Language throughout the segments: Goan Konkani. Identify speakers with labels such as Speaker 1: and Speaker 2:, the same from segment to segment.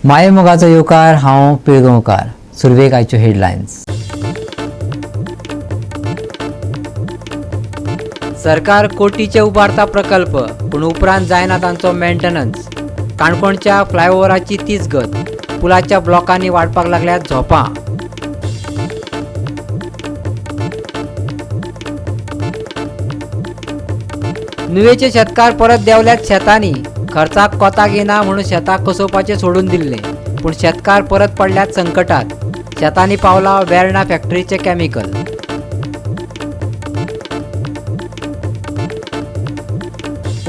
Speaker 1: मायेमोगाचो येवकार, हांव पिळगांवकार. सुरवेक आयच्यो हेडलायन्स. सरकार कोटीचे उबारता प्रकल्प, पूण उपरांत जायना तांचो मेंटेनन्स. काणकोणच्या फ्लायओव्हराची तीच गत, पुलाच्या ब्लॉकांनी वाडपाक लागल्यात झोपां. नुवेचे शेतकार परत देंवल्यात शेतांनी, खर्चाक कोताक येना म्हणून शेताक कसोवपाचें सोडून दिल्लें, पूण शेतकार परत पडल्यात संकटात. शेतांनी पावला वेर्णा फॅक्टरीचें केमिकल.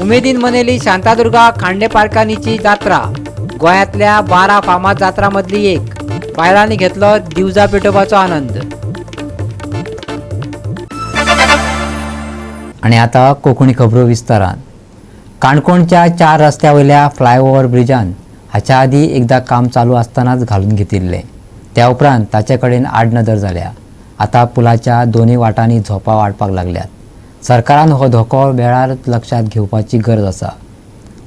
Speaker 1: उमेदीन मनयली शांतादुर्गा खांडेपारकांनीची जात्रा. गोंयांतल्या 12 फामाद जात्रा मदली एक. बायलांनी घेतलो दिवजा पेटोवपाचो आनंद. आनी आतां कोंकणी खबरो विस्तारान. काणकोणच्या 4 रस्त्या वयल्या फ्लायओव्हर ब्रिजान हाच्या आदीं एकदां काम चालू आसतनाच घालून घेतिल्लें. त्या उपरांत ताचे कडेन आडनदर जाल्या. आतां पुलाच्या दोनूय वाटांनी झोपां वाडपाक लागल्यात. सरकारान हो धोको वेळार लक्षांत घेवपाची गरज आसा.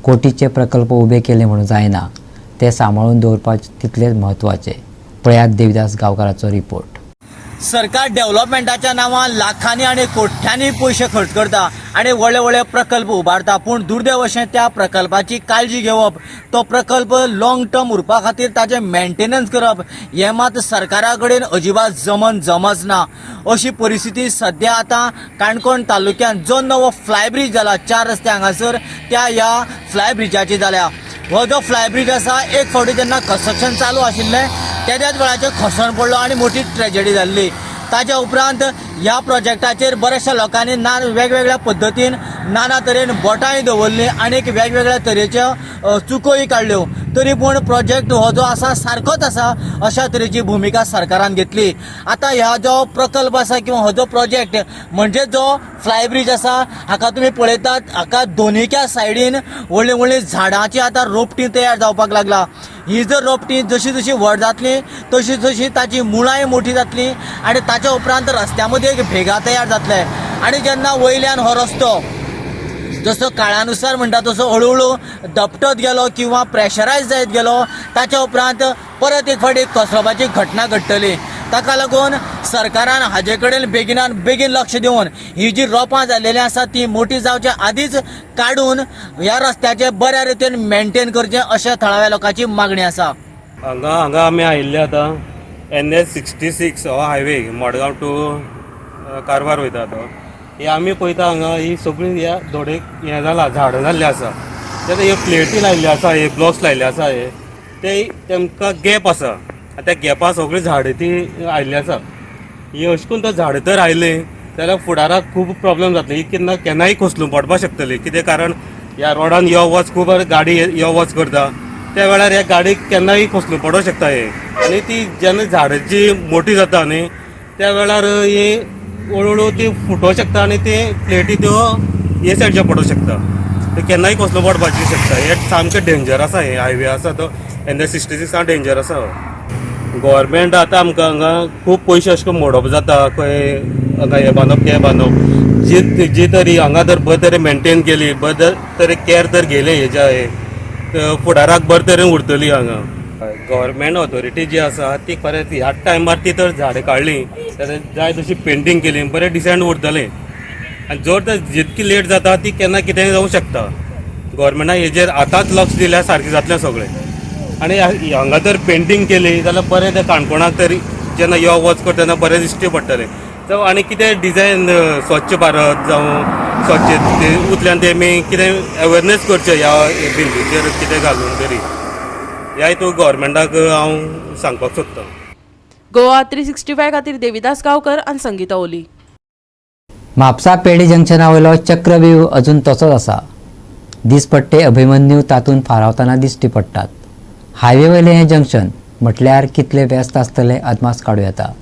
Speaker 1: कोटीचे प्रकल्प उबे केले म्हणून जायना, ते सांबाळून दवरपाचे तितलेच म्हत्वाचे. पळयात देविदास गांवकाराचो रिपोर्ट.
Speaker 2: सरकार डेव्हलपमेंटाच्या नांवान लाखांनी आनी कोट्यांनी पयशे खर्च करता आनी व्हडले व्हडले प्रकल्प उबारता, पूण दुर्दैव अशें त्या प्रकल्पाची काळजी घेवप, तो प्रकल्प लॉंग टर्म उरपा खातीर ताचें मेंटेनन्स करप हें मात सरकारा कडेन अजिबात जमच ना. अशी परिस्थिती सद्या आतां काणकोण तालुक्यांत जो नवो फ्लायब्रीज जाला 4 रस्ते हांगासर त्या ह्या फ्लायब्रिजाची जाल्या. हो जो फ्लायब्रीज आसा एक फावटी जेन्ना कन्स्ट्रक्शन चालू आशिल्लें तेद्याच वेळाचेर खसण पडलो आनी मोठी ट्रेजडी जाल्ली. ताच्या उपरांत ह्या प्रोजेक्टाचेर बऱ्याचशा लोकांनी ना वेगवेगळ्या पद्दतीन नाना तरेन बोटांय दवरलीं आनी वेगवेगळ्या तरेच्यो चुकोय काडल्यो, तरी पूण प्रोजेक्ट हो जो आसा सारकोच आसा अशा तरेची भुमिका सरकारान घेतली. आतां ह्या जो प्रकल्प आसा किंवा हो जो प्रोजेक्ट म्हणजे जो फ्लायब्रीज आसा हाका तुमी पळयतात, हाका दोनीच्या सायडीन व्हडलीं व्हडलीं झाडांची आतां रोपटीं तयार जावपाक लागला. ही जर रोपटी जशी जशी व्हड जातली तशी तशी ताची मुळांय मोठी जातली आनी ताच्या उपरांत रस्त्या मदीं एक भेगा तयार जातले. आनी जेन्ना वयल्यान हो रस्तो जसो काळानुसार म्हणटा तसो हळुहळू दपटत गेलो किंवा प्रेशरायज जायत गेलो, ताच्या उपरांत परत एक फावटी कोसळपाची घटना घडटली. ताका लागून सरकारान हाजे कडेन बेगिनान बेगीन लक्ष दिवन ही जी रोपां जाल्लेली आसा ती मोठी जावच्या आदींच काडून ह्या रस्त्याचें बऱ्या रितीन मेंटेन करचें अशें थळाव्या लोकांची मागणी आसा.
Speaker 3: हांगा हांगा आमी आयिल्ले आतां NH 66 हो हायवे मडगांव टू कारवार वयता तो. हे आमी पळयता हांगा ही सगळी ह्या धोडेक हें जाला, झाडां जाल्ली आसा. तेन्ना हे प्लेटी लायिल्ले आसा, हे ब्लॉक्स लायिल्ले आसा, हे ते तेमकां गॅप आसा. त्या गॅपा सगळीं झाडां ती आयिल्ली आसा. ही अशें करून तर झाडां तर आयलीं जाल्यार फुडाराक खूब प्रॉब्लम जातली. ही केन्ना केन्नाय कोसलून पडपाक शकतली. कितें कारण ह्या रोडान यो वच खूब गाडी यो वच करता, त्या वेळार ह्या गाडीक केन्नाय कोसलून पडोंक शकता हे. आनी ती जेन्ना झाडां जी मोठी जाता न्ही त्या वेळार ही हळू हळू ती फुटोंक शकता आनी ते प्लेटी त्यो हे सायडच्या पडोंक शकता. ते केन्नाय कोसलून पडपाची शकता. हे सामकें डेंजर आसा. हे हायवे आसा तो NH 66 danger आसा. गव्हर्मेंट आतां आमकां हांगा खूब पयशे अशें करून मोडप जाता, खंय हांगा हें बांदप तें बांदप. जी जी तरी हांगा जर बरे तरेन मेंटेन केली, बरे तरेन कॅर तर घेयलें हेज्या हे फुडाराक बरे तरेन उरतली हांगा. गव्हर्मेंट ऑथॉरिटी जी आसा ती परत ह्या टायमार ती तर झाडां काडली जाल्यार जाय तशी पेंटींग केली बरें डिसेंट उरतलें. आनी जर तर जितकी लेट जाता ती केन्ना कितेंय जावंक शकता. गव्हर्मेंटान हेजेर आतांच लक्ष दिल्यार सारकें जातलें सगळें. आनी हांगा जर पेंटींग केली जाल्यार बरें तें काणकोणाक तरी जेन्ना यो वच करता तेन्ना बरें दिश्टी पडटलें. जावं आनी कितें डिजायन स्वच्छ भारत जावं स्वच्छ उतल्यान तेमी कितें अवेरनेस करचें ह्या बिंदूचेर कितें घालून तरी ह्या हितून गव्हर्मेंटाक हांव सांगपाक सोदतां.
Speaker 4: गोवा 365 खातीर देविदास गांवकर आनी संगीता ओली.
Speaker 1: म्हापसा पेडे जंक्शना वयलो चक्रव्यूह अजून तसोच आसा. दिसपट्टे अभिमन्यू तातूंत फारावतना दिश्टी पडटात. हायवे वयलें हें जंक्शन म्हटल्यार कितले व्यस्त आसतले अदमास काडूं येता.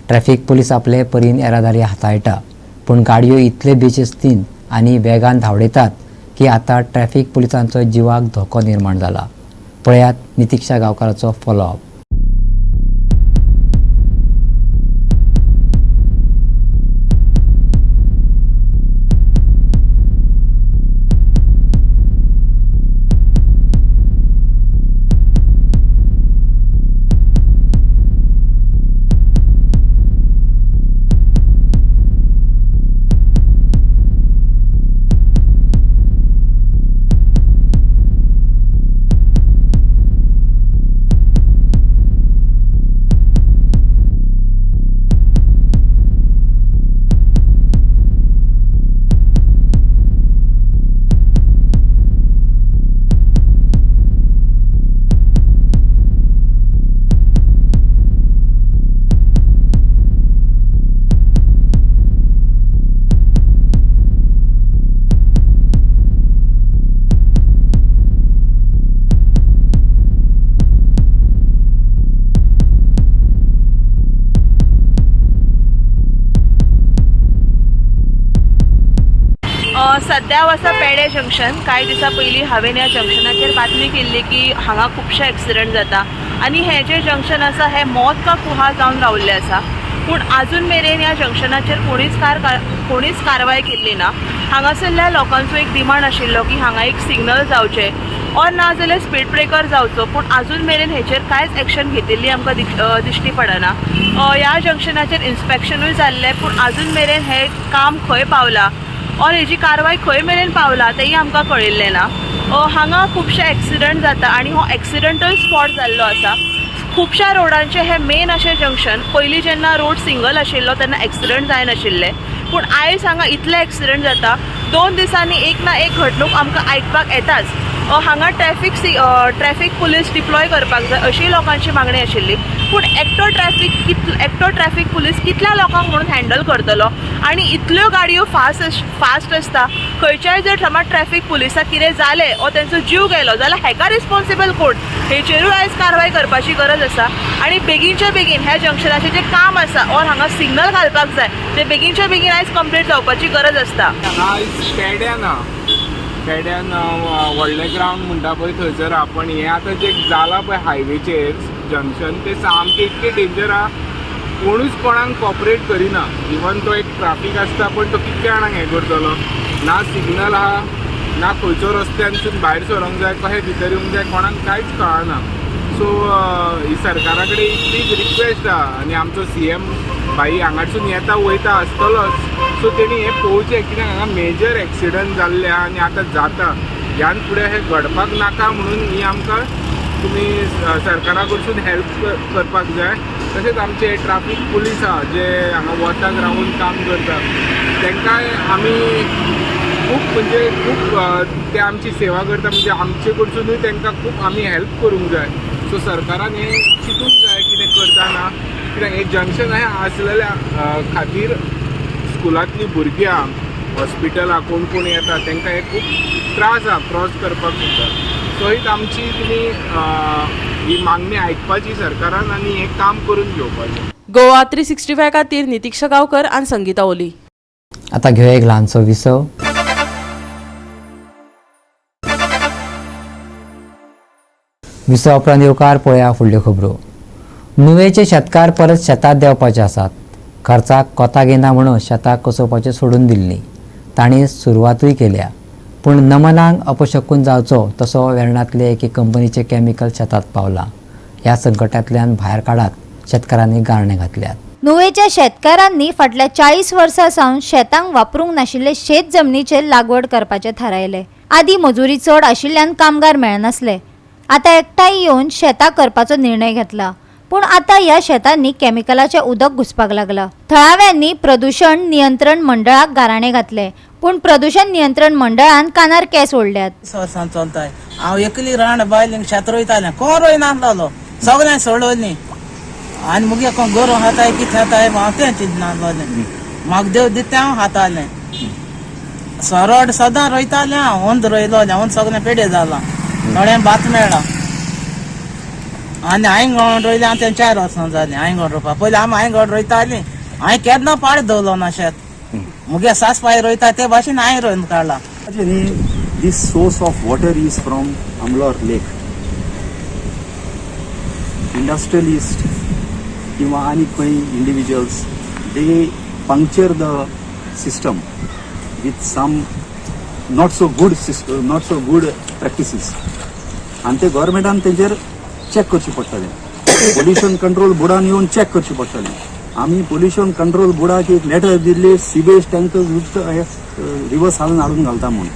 Speaker 1: ट्रॅफिक पुलीस आपले परीन येरादारी हाताळटा, पूण गाडयो इतले बेशिस्तीन आनी वेगान धांवडयतात की आतां ट्रॅफिक पुलिसांचो जिवाक धोको निर्माण जाला. पळयात नितिक्षा गांवकाराचो फॉलोअप.
Speaker 4: सद्या हांव आसा पेडे जंक्शन. कांय दिसां पयलीं हांवें ह्या जंक्शनाचेर बातमी केल्ली की हांगा खुबशे एक्सिडंट जाता आनी हें जें जंक्शन आसा हें मौत का कुहा जावन रावल्लें आसा. पूण आजून मेरेन ह्या जंक्शनाचेर कोणीच कारवाय केल्ली ना. हांगासरल्या लोकांचो एक डिमांड आशिल्लो की हांगा एक सिग्नल जावचें ऑर ना जाल्यार स्पीड ब्रेकर जावचो, पूण आजून मेरेन हेचेर कांयच एक्शन घेतिल्ली आमकां दिश्टी पडना. ह्या जंक्शनाचेर इन्स्पेक्शनूय जाल्लें, पूण आजून मेरेन हें काम खंय पावलां ऑर हेजी कारवाय खंय मेरेन पावला तेंय आमकां कळिल्लें ना. हांगा खुबशे एक्सिडंट जाता आनी हो एक्सिडंटल स्पॉट जाल्लो आसा. खुबश्या रोडांचें हें मेन अशें जंक्शन. पयलीं जेन्ना रोड सिंगल आशिल्लो तेन्ना एक्सिडंट जायनाशिल्ले, पूण आयज हांगा इतले एक्सिडंट जाता. 2 दिसांनी एक ना एक घडणूक आमकां आयकपाक येताच. हांगा ट्रॅफिक पुलीस डिप्लॉय करपाक जाय अशी लोकांची मागणी आशिल्ली, पूण एकटो ट्रॅफिक पुलीस कितल्या लोकांक म्हणून हँडल करतलो? आनी इतल्यो गाडयो फास्ट आसता, खंयच्याय जर समज ट्रॅफिक पुलिसाक कितें जालें ओ तेंचो जीव गेलो जाल्यार हेका रिस्पॉन्सिबल कोण? हेचेरूय आयज कारवाय करपाची गरज आसा. आनी बेगीनच्या बेगीन ह्या जंक्शनाचें जें काम आसा ऑर हांगा सिग्नल घालपाक जाय तें बेगीनच्या बेगीन आयज कंप्लीट जावपाची गरज आसता.
Speaker 5: आयज पेड्यान पेड्यान व्हडलें ग्रावंड म्हणटा पळय थंयसर आहा, पण हें आतां जें जालां पळय हायवेचेर जंक्शन तें सामकें इतकें डेंजर आहा, कोणूच कोणाक कॉपरेट करिना. इवन तो एक ट्राफीक आसता पण तो कितल्या जाणांक हें करतलो, ना सिग्नल आहा ना खंयचो रस्त्यानसून भायर सरोंक जाय कशें भितर येवंक जाय कोणाक कांयच कळना. सो ही सरकारा कडेन इतलीच रिक्वेस्ट आहा आनी आमचो CM भाई हांगासून येता वयता आसतलोच, सो तेणी हें पळोवचें कित्याक हांगा मेजर एक्सिडंट जाल्ले आहा आनी आतां जाता, ह्यान फुडें हें घडपाक नाका म्हणून ही आमकां तुमी सरकारा कडसून हेल्प करपाक जाय. तशेंच आमचे ट्राफीक पुलीस आहा जे हांगा वताक रावून काम करता तांकांय आमी खूब म्हणजे खूब ते आमची सेवा करता, म्हणजे आमचे कडसुनूय तांकां खूब आमी हेल्प करूंक जाय. सो सरकारान हें चिंतूंक जाय कितें करतना, कित्याक हें जंक्शन हें आसलेल्या खातीर स्कुलांतलीं भुरगीं आहा, हॉस्पिटलां कोण कोण येता तांकां हें खूब त्रास आहा क्रॉस करपाक सुद्दां. सो हीच आमची तुमी ही मागणी आयकपाची सरकारान आनी हें काम करून घेवपाचें.
Speaker 4: गोवा 365 खातीर नितिक्षा गांवकर आनी संगीता ओली.
Speaker 1: आतां घेवया एक ल्हानसो विसव. विसवा उपरांत येवकार पळया फुडल्यो खबरो. नुवेचे शेतकार परत शेतांत देंवपाचे आसात. खर्चाक कोताक येना म्हणून शेतां कसोवपाचें सोडून दिल्लीं. तांणी सुरवातूय केल्या, पूण नमनाक अपशकून जावचो तसो वेर्णांतले एके कंपनीचें कॅमिकल शेतांत पावलां. ह्या संकटांतल्यान भायर काडात शेतकारांनी गारणें घातल्यात.
Speaker 6: नुवेच्या शेतकारांनी फाटल्या 40 वर्सां सावन शेतांक वापरूंक नाशिल्ले शेत जमनीचेर लागवड करपाचें थारायलें. आदीं मजुरी चड आशिल्ल्यान कामगार मेळनासले. आतां एकठांय येवन शेतां करपाचो निर्णय घेतला, पूण आतां ह्या शेतांनी कॅमिकलाचें उदक घुसपाक लागलां. थळाव्यांनी प्रदुशण नियंत्रण मंडळाक गाराणें घातलें, पूण प्रदुशण नियंत्रण मंडळान कानार केंस ओडल्यात.
Speaker 7: वर्सां चलताय हांव एकली रांड बायल शेत रोयतालें, कोण रोयनासलो, सगळ्यांक सोडवली आनी मुगे कोण गोरवां खाताय कितें खाताय हांव तें चिंतनासलोलें. म्हाका देव दिता हांव खातालें. सरोड सदां रोयतालें हांव, ओंद रोयलोलें, ओंद सगळें पेडे जालां, थोडें भात मेळ्ळां. आनी आयंगण रोयलें हांव तें 4 वर्सां जालीं आयंगण रोवपाक. पयलीं आमी आयंगण रोयतालीं, हांवें केन्ना पाड दवरलो ना शेत. मुगे सास पाय रोयता ते भाशेन हांवें रोवन काडलां.
Speaker 8: This source of water is from Amlor Lake. Industrialist किंवा आनी खंय individuals, they puncture the system with some not so good system, not so good practices. आनी ते गव्हर्मेंटान तेंचेर चॅक करचें पडटलें. पोल्युशन कंट्रोल बोर्डान येवन चॅक करचें पडटलें. आमी पोल्युशन कंट्रोल बोर्डाक एक लेटर दिल्ली, सिवेज टँकर्स उदक रिवर्स हाडून हाडून घालता म्हूण.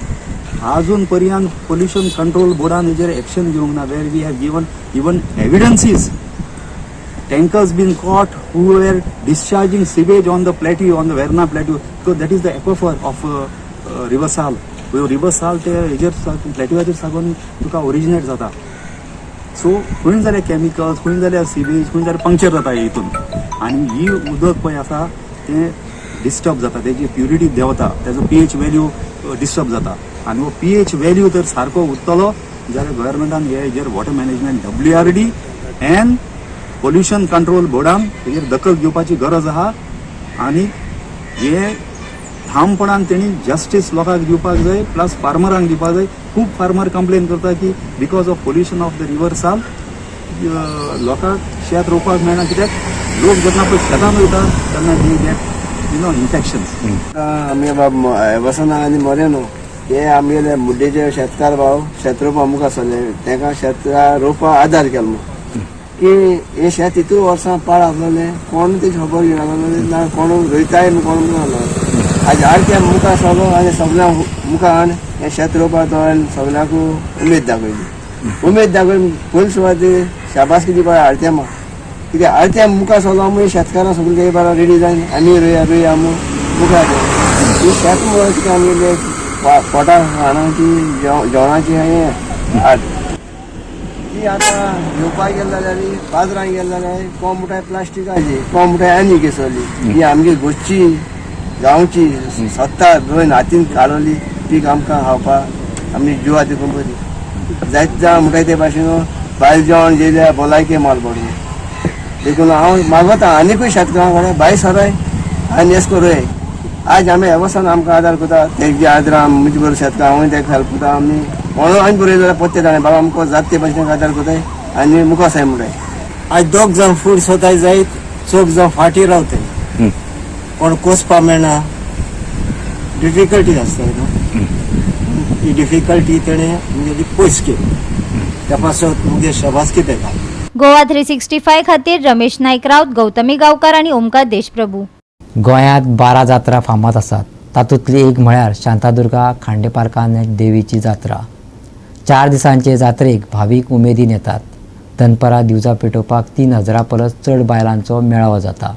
Speaker 8: अजून पर्यंत पोल्युशन कंट्रोल बोर्डान हेजेर एक्शन घेवंक ना. Where we have given even evidences, tankers been caught who were discharging sewage on the plateau, on the Verna plateau, because that is the aquifer of River Sal. River Sal ते हेजेर प्लॅट्यूवाचेर साकून तुका ओरिजिनेट जाता. सो खंय जाल्यार केमिकल्स, खंय जाल्यार सिवेज, खंय जाल्यार पंक्चर जाता हितून आनी ही उदक पळय आसा तें डिस्टर्ब जाता, तेजी प्युरिटी देंवता, तेजो पीएच व्हॅल्यू डिस्टर्ब जाता. आनी हो पीएच व्हॅल्यू जर सारको उरतलो जाल्यार गव्हर्मेंटान हे हेजेर water management WRD and pollution control बोर्डान हेजेर दखल घेवपाची गरज आहा आनी हे ठामपणान तेणी जस्टीस लोकांक दिवपाक जाय, प्लस फार्मरांक दिवपाक जाय. खूब फार्मर कंप्लेन करता की because of pollution of the river Sal लोकांक शेत रोवपाक मेळना, कित्याक लोक जेन्ना पळय शेतान वयता तेन्ना they get infections.
Speaker 9: आमगे बाब वसना आनी मोरेनो हे आमगेले मुड्डेचे शेतकार भाव शेत रोवपा मुखार सरले, तांकां शेत रोवपा आदार केलो की हे शेत इतू वर्सां पाड आसलेले, कोण तेजी खबर घेवना ना, कोण रोयताय कोण ना. आज आरत्या मुखार सरलो आनी सगळ्यांक मुखार हाडून हें शेत रोवपा तो सगळ्यांक उमेद दाखयली. उमेद दाखयली पयली सुवातेर शाबासकी दिवपा आरत्या मा, कित्याक आरत्या मुखार सरलो आमी शेतकारां सगळीं ते बरो रेडी जावन आमी रोया रोया आमी मुखार. ही शेत मुखार कितें आमगेले पोटा खाणाची जेवणाची हें आट ती आतां घेवपाक गेले जाल्यार बाजारान गेले जाल्यार कोण म्हणटाय प्लास्टिकाची, कोण म्हणटाय आनी केसरली. ही आमगे गोश्ची गांवची सत्ता रोयन हातीन काडवली पीक आमकां खावपाक आमची जिवा देखून बरी जायत जाण म्हणटाय ते भाशेन भायल जेवण जेयल्यार भलायके माल पडून. देखून हांव मागता आनिकूय शेतकारां कडेन भायर सराय आनी एस करूय. आज आमी वेवस्थान आमकां आदार करता तेजे आदार आमचे बरोबर शेतकार हांवूय तेका हेल्प करता. आमी कोणूय आनी बरयलो जाल्यार पत्ते जाणा बाबा आमकां जात ते भाशेन आदार करताय आनी मुखार साय म्हणटाय.
Speaker 10: आज दोग जाण फूड सोदाय जायत, चौग जाण फाटीं रावताय, कोण कोसपा मेळना, डिफिकल्टी आसता न्हू. ही डिफिकल्टी तेणें मुगेली पयस केली, त्या पासत मुगे शाबासकी तेका.
Speaker 6: गोवा 365 खातीर रमेश नायक राऊत, गौतमी गांवकार आनी ओमकार देशप्रभू.
Speaker 1: गोंयांत 12 जात्रा फामाद आसात. तातूंतली एक म्हळ्यार शांतादुर्गा खांडेपारकार देवीची जात्रा. 4 दिसांचे जात्रेक भावीक उमेदीन येतात. दनपरां दिवजां पेटोवपाक 3000 परस चड बायलांचो मेळावो जाता.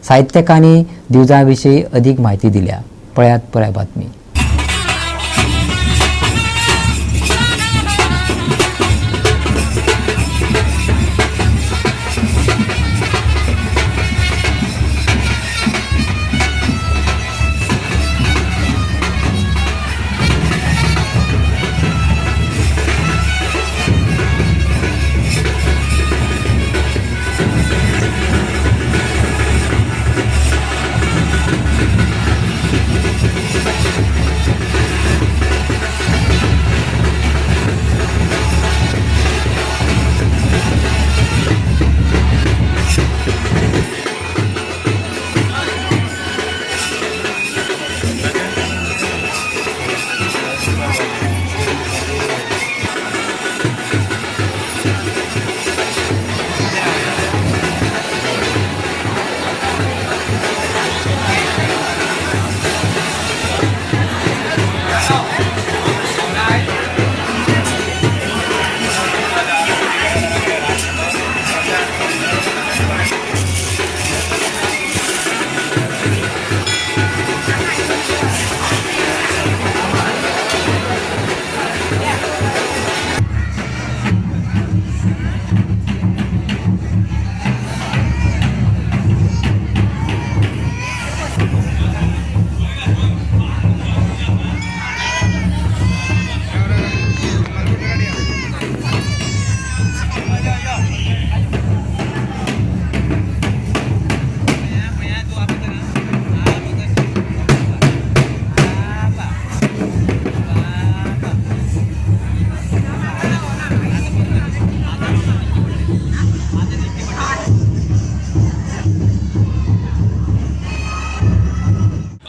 Speaker 1: साहित्यकांनी दिवजां विशीं अदीक म्हायती दिल्या. पळयात पुराय बातमी.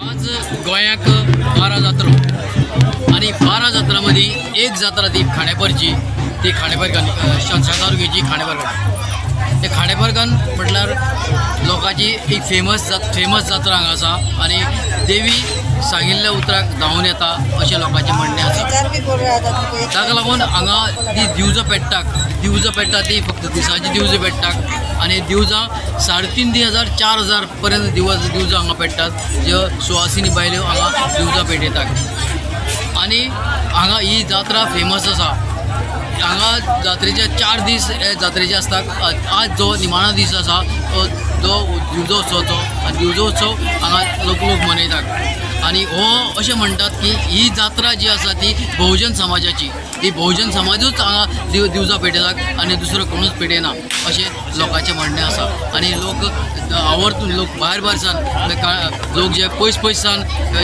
Speaker 11: आज गोंयाक 12 जात्रा आनी 12 जात्रा मदीं एक जात्रा ती खांडेपारची, ती खांडेपारकान शांतादुर्गेची खांडेपारकान. ते खांडेपारकान म्हटल्यार लोकांची एक फेमस जात्रा हांगा आसा आनी देवी सांगिल्ल्या उतराक धांवून येता अशें लोकांचें म्हणणें आसा. ताका लागून हांगा ती दिवजां पेट्टा, ती फक्त दिसाची दिवजां पेट्टात आनी दिवजां 3500 4000 पर्यंत दिवजां हांगा पेट्टात, ज्यो सुवासिनी बायल्यो हांगा दिवजां पेटयतात. आनी हांगा ही जात्रा फेमस आसा. हांगा जात्रेचे 4 दीस जात्रेचे आसतात. आज जो निमाणो दीस आसा तो दिवजोत्सवाचो, आनी दिवजोत्सव हांगा लोक मनयतात. आनी हो अशें म्हणटात की ही जात्रा जी आसा ती बहुजन समाजाची, ही बहुजन समाजूच हांगा दिवजां पेटयता आनी दुसरो कोणूच पेटयना अशें लोकांचें म्हणणें आसा. आनी लोक आवर्तून लोक भायर भायर सावन लोक जे पयस पयस सावन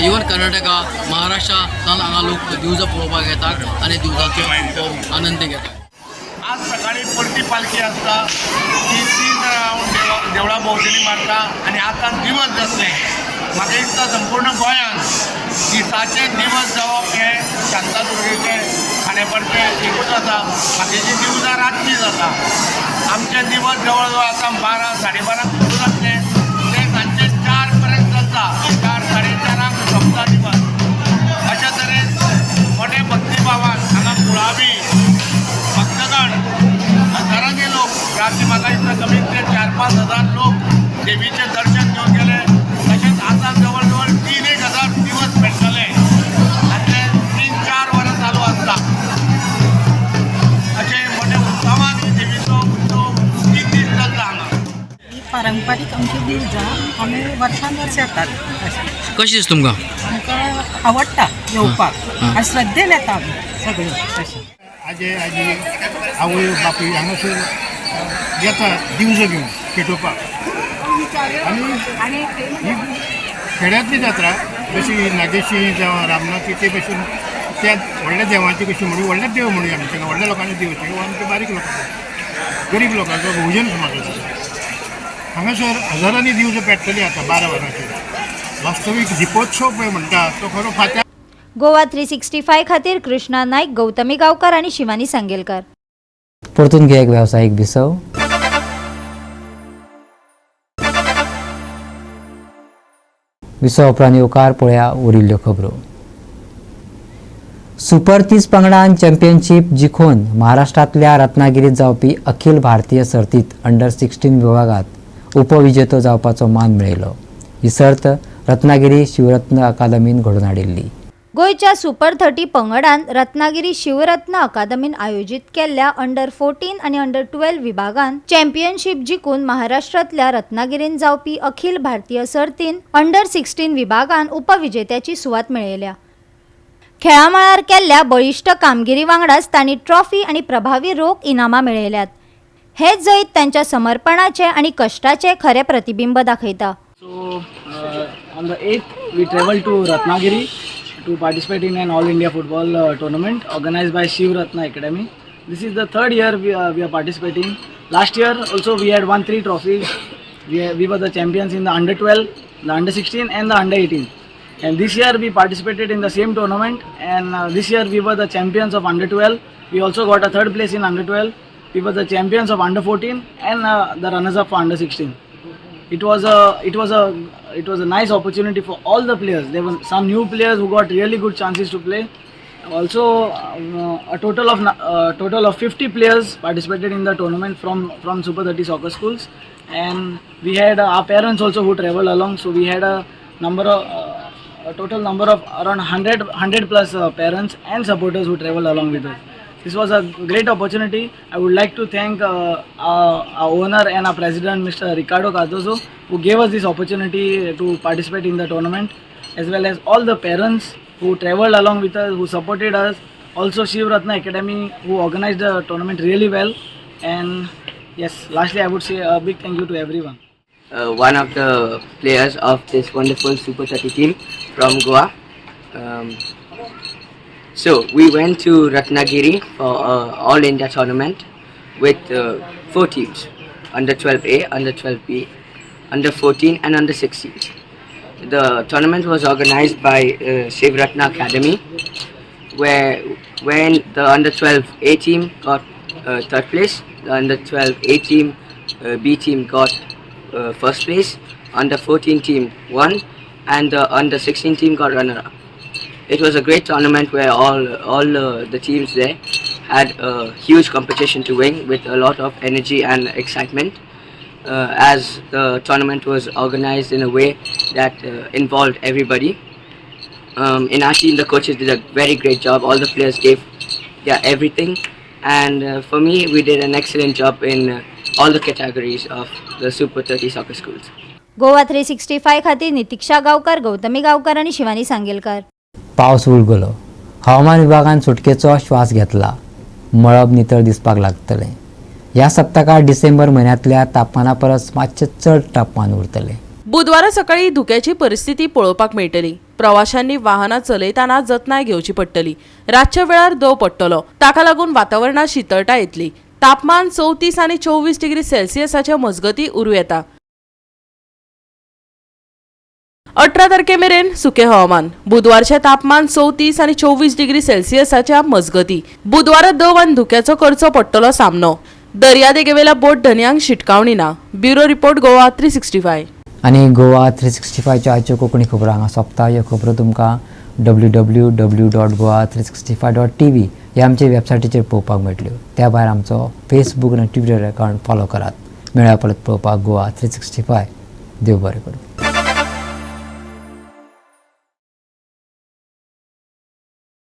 Speaker 11: इवन कर्नाटका महाराष्ट्रा सावन हांगा लोक दिवजां पळोवपाक येतात आनी दिवजांचो आनंद घेतात.
Speaker 12: आज सकाळी परती पालखी आसता ती 3 रावंड देवळा भोंवतणी मारता आनी आतां दिवस जातलें. म्हाका दिसता संपूर्ण गोंयांत दिसाचे दिवस जावप हें शांतादुर्गेचें खांडेपारचें एकूच आसा. बाकीची दिवजां रातची जाता. आमचे दिवस जवळ जवळ आतां 12 साडे 12 सुरू जातलें, तें सांजचे 4 पर्यंत चलता. 4 साडे 4 सोंपता दिवस. अशा तरेन मोठ्या भक्तिभावान हांगा कुळावी भक्तगण हजारांनी लोक राती म्हाका दिसता कमीत ते 4-5 हजार लोक देवीचें दर्शन घेवन गेले. तशेंच आतां जवळ जवळ 3-1 हजार दिवस पेट्टले आनी ते 3-4 वरां चालू आसता. अशें मोठ्या उत्सवान देवीचो उत्सव 3 दीस चलता हांगा.
Speaker 13: ही पारंपारीक आमची दिवजां आमी वर्सान वर्स येतात.
Speaker 11: कशें दिसता तुमकां?
Speaker 13: आमकां आवडटा येवपाक आनी श्रद्धेन येता आमी सगळीं. तशें
Speaker 12: आजे आजी आवय बापूय हांगासर येता दिवजां घेवन पेटोवपाक. आनी ही खेड्यांतली जात्रा जशी नागेशी जावं रामनाथी ते भशेन त्या व्हडल्या देवांची कशी म्हणू व्हडले देव म्हणूया आमी तांकां, व्हडल्या लोकांचे देव ते आमचे बारीक लोकांचो गरीब लोकांचो बहुजन समाजाचो. हांगासर हजारांनी दिवजां पेट्टली आतां 12 वरांचेर. वास्तवीक दिपोत्सव पळय म्हणटा तो खरो फात्या.
Speaker 6: गोवा 365 खातीर कृष्णा नाईक, गौतमी गावकर आणि शिवानी सांगेलकर.
Speaker 1: परतून घे एक व्यावसायिक विसव. विसव उपरांत येवकार पळया उरिल्ल्यो खबरो. सुपर 30 पंगडान चॅम्पियनशीप जिखून महाराष्ट्रांतल्या रत्नागिरीत जावपी अखिल भारतीय सर्तीत अंडर 16 विभागात उपविजेतो जावपाचो मान मेळयलो. ही सर्त रत्नागिरी शिवरत्न अकादमीन घडोवन हाडिल्ली.
Speaker 6: गोंयच्या सुपर 30 पंगडान रत्नागिरी शिवरत्न अकादमीन आयोजीत केल्ल्या अंडर 14 आनी अंडर 12 विभागान चॅम्पियनशीप जिखून महाराष्ट्रांतल्या रत्नागिरीन जावपी अखिल भारतीय सर्तीन अंडर 16 विभागान उपविजेत्याची सुवात मेळयल्या. खेळामळार केल्ल्या बळिश्ट कामगिरी वांगडाच तांणी ट्रॉफी आनी प्रभावी रोख इनामां मेळयल्यात. हे जैत तांच्या समर्पणाचें आनी कश्टाचें खरें प्रतिबिंब दाखयता.
Speaker 14: So on the 8th we traveled to Ratnagiri to participate in an All India football tournament organized by Shiv Ratna Academy. This is the third year we are participating. Last year also we had won 3 trophies. We were the champions in the under 12, the under 16 and the under 18. And this year we participated in the same tournament, and this year we were the champions of under 12. We also got a third place in under 12. We were the champions of under 14 and the runners up for under 16. It was a nice opportunity for all the players. There were some new players who got really good chances to play. Also, a total of 50 players participated in the tournament from Super 30 soccer schools, and we had our parents also who traveled along. So we had a total number of around 100 plus parents and supporters who traveled along with us. This was a great opportunity. I would like to thank our owner and our president, Mr. Ricardo Cardozo, who gave us this opportunity to participate in the tournament, as well as all the parents who traveled along with us, who supported us. Also Shiv Ratna Academy, who organized the tournament really well. And yes, lastly I would say a big thank you to everyone.
Speaker 15: One of the players of this wonderful Super 30 team from Goa. So we went to Ratnagiri for All India tournament with 4 teams, under 12A, under 12B, under 14 and under 16. The tournament was organized by Shiv Ratna Academy, where when the under 12A team got third place, the under 12A team, B team got first place, under 14 team won, and the under 16 team got runner up. It was a great tournament where all the teams there had a huge competition to win with a lot of energy and excitement, as the tournament was organized in a way that involved everybody. In our team, the coaches did a very great job. All the players gave their everything, and for me, we did an excellent job in all the categories of the Super 30 soccer schools.
Speaker 6: Goa 365 खातीर नितिक्षा गावकर, गौतमी गावकर आणि शिवानी सांगेलकर.
Speaker 1: पावस उलगलो. हवामान विभागान सुटकेचो श्वास घेतला. मळब नितळ दिसपाक लागतलें. ह्या सप्तकात डिसेंबर म्हयन्यांतल्या तापमाना परस मातशें चड तापमान उरतलें.
Speaker 4: बुधवारा सकाळी धुक्याची परिस्थिती पळोवपाक मेळटली. प्रवाशांनी वाहनां चलयतना जतनाय घेवची पडटली. रातच्या वेळार दव पडटलो, ताका लागून वातावरणात शितळटाय येतली. तापमान 34 आनी 24 डिग्री सेल्सियसाच्या मजगती उरूं येता. 18 तारखे मेरेन सुकें हवामान. बुधवारचें तापमान 34 आनी 24 डिग्री सेल्सियसाच्या मजगती. बुधवारा दव आनी धुक्याचो करचो पडटलो सामनो. दर्यादेगेवेल्या बोट धनयांक शिटकावणी ना. Bureau report, Goa 365.
Speaker 1: आनी गोवा 365च्यो आयच्यो कोंकणी खबरो हांगा सोंपता. ह्यो खबरो तुमकां www.goa365.tv ह्या आमच्या वेबसायटीचेर पळोवपाक मेळटल्यो. त्या भायर आमचो फेसबूक आनी ट्विटर अकावंट फॉलो करात. मेळया परत पळोवपाक गोवा 365. देव बरें करूं.